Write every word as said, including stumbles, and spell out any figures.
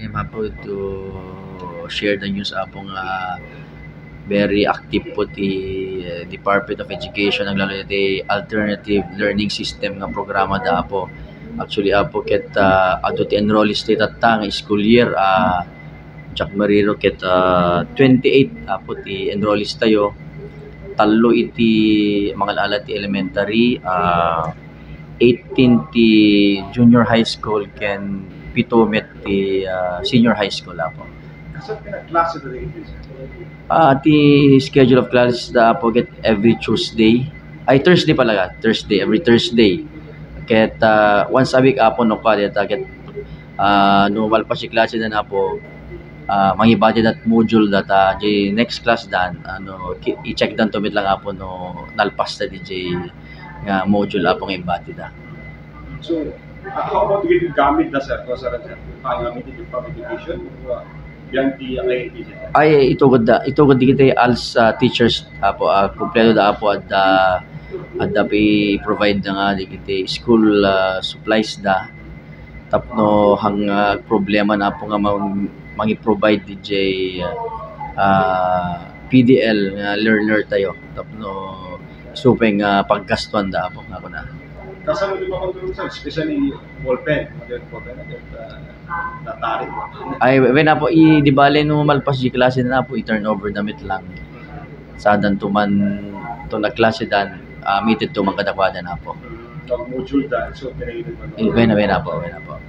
I'm happy to share the news, Apo, nga very active po ti, eh, Department of Education, aglaalo ti alternative learning system nga programa da, Apo. Actually, Apo, ket, ah, adu ti enrollees tayo tatta nga school year, ah, Jack Mariro, ket, ah, twenty-eight, Apo, ti enrollees tayo. Tallo iti mangala-ala ti elementary, ah, eighteen ti junior high school, ken pito met ti, ah, senior high school, Apo. Kasano ti klase da dagiti, sir? Ah, ti schedule of classes da, Apo, ket every Tuesday. Ay, Thursday pala, Thursday, every Thursday. Ket, ah, once a week, Apo, no, kua dita, ket, ah, no malpas ti klase da, Apo, ah, mangibati dat module da ta, di next class dan, ano, ki-, i-check dan to met lang, Apo, no nalpas da di nga module, Apo, nga ibati da. So, ah, how about with gamit da, sir? Kung saan, sir? Kung kaya gamit iti pang-education, o, ah, yan di ang I P, sir? Ay, itugod da, itugod di kita als, ah, teachers, Apo, ah, kompleto da, Apo, adda, adda pi-provide da nga di kita school, ah, supplies da. Tapno hang, ah, problema na, Apo, nga mang-, mangi-provide di jay, ah, P D L nga learner tayo. Tapno supay nga paggastuan da, Apo, nga kuna. Kasano di makontrol, sir? Especially ballpen, mga ballpen, mga, ah, natari. Ay, wen, Apo, i-, di bale no malpas di klase na, Apo, i-turnover da met lang. Saan to man to nagklase dan, ah, mitid to man kadakuada na, Apo. Mag-module da, so, pinailan man. Eh, wen, wen, Apo, wen, Apo.